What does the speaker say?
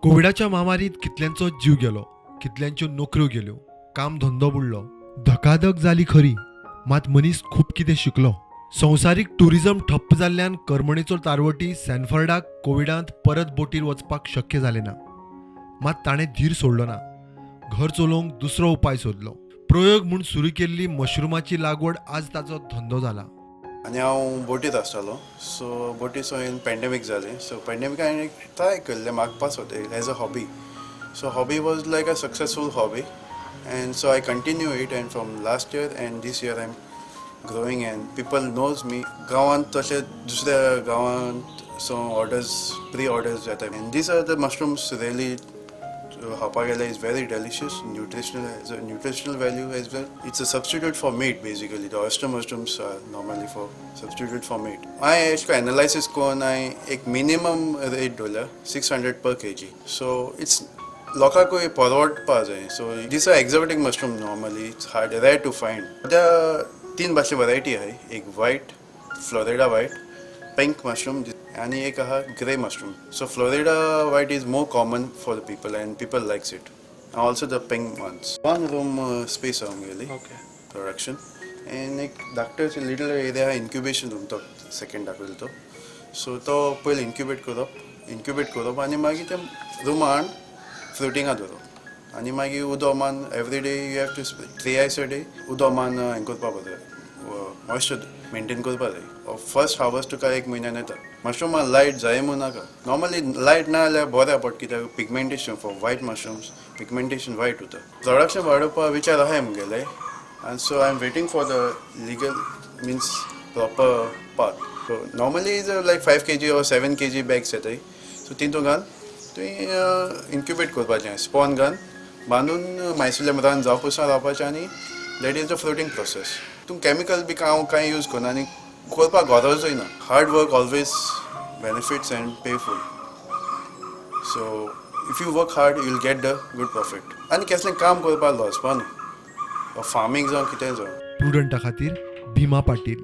कोविडाच्या म्हामारीत कितल्यांचो जीव गेलो, कितल्यांच्यो नोकऱ्यो गेल्यो, काम धंदो बुडलो, धकाधक जाली खरी, मात मनीस खूब कितें शिकलो. संवसारीक टुरिझम ठप्प जाल्ल्यान करमणेचो तारवटी सॅनफर्डाक कोविडांत परत बोटीर वचपाक शक्य जालें ना. मात ताणें धीर सोडलो ना. घर चलोवंक दुसरो उपाय सोदलो. प्रयोग म्हूण सुरू केल्ली मशरुमाची लागवड आज ताचो धंदो जाला. आनी हांव बोटीत आसतालो, सो बोटी सोयन पॅन्डेमीक जालें. सो पॅन्डेमीक हांवें एक ट्राय केल्लें मागपा सोद as a hobby. So hobby was like a successful hobby and so I continue it, and from last year and this year I am growing and people knows me गांवांत तशेंच दुसऱ्या गांवांत. So orders, pre orders जाता and these are the mushrooms. Really खावपाक गेल्यार is very delicious, nutritional, has a nutritional value as well. It's a substitute for meat basically. The oyster mushrooms are normally for substitute for meat. हांवें एशें कोन्न एनालायसीस करून हांवें एक minimum rate दवरल्या, 600 per kg. So it's लोकांकूय परवडपा जाय. So these are exotic mushroom normally. It's hard, rare to find. सद्या तीन भाशे वरायटी आहाय. एक white, Florida white, pink mushroom आनी एक आहा grey mushroom. So Florida white is more common for the people and people likes it, also the pink ones. One room space आहा आमगेली प्रोडक्शन एंड एक धाकटो लिटल एरिया इन्क्युबेशन रूम, तो second दाखयलो तो. सो तो पयलीं इन्क्युबेट करप आनी मागीर ते रुमा हाडून फ्रुटिंगा दवरप आनी मागीर उदक मान every day you have to 3 hours a day उदक मान हें करपा जाय, मॉइस्चर मेंटेन करपा जाय. फर्स्ट हार्वस्ट तुका एक म्हयन्यान येता. मशरूमा लायट जाय म्हूण नाका. नॉर्मली लायट ना जाल्यार बऱ्या पडटा, कित्याक pigmentation, for white mushrooms pigmentation white उरता. प्रोडक्शन वाडोवपा विचार आहाय मुगेले and so I am waiting for the legal, means proper path. So normally is like 5 kg or 7 kg bags येताय. सो तितून घाल तुवें इन्क्युबेट करपाचें, स्पॉन घाल बांदून मायसिलियम रन जावपासून रावपाचें आनी that is the fruiting process. तूं केमिकल बी हांव कांय यूज करना आनी करपाक गरजूय ना. Hard work always benefits and payful. So if you work hard, you will get the good profit. आनी कसलें काम करपाक लजपा न्हू, फार्मींग जावं, कितें जावं. प्रुडंटा खातीर भीमा पाटील.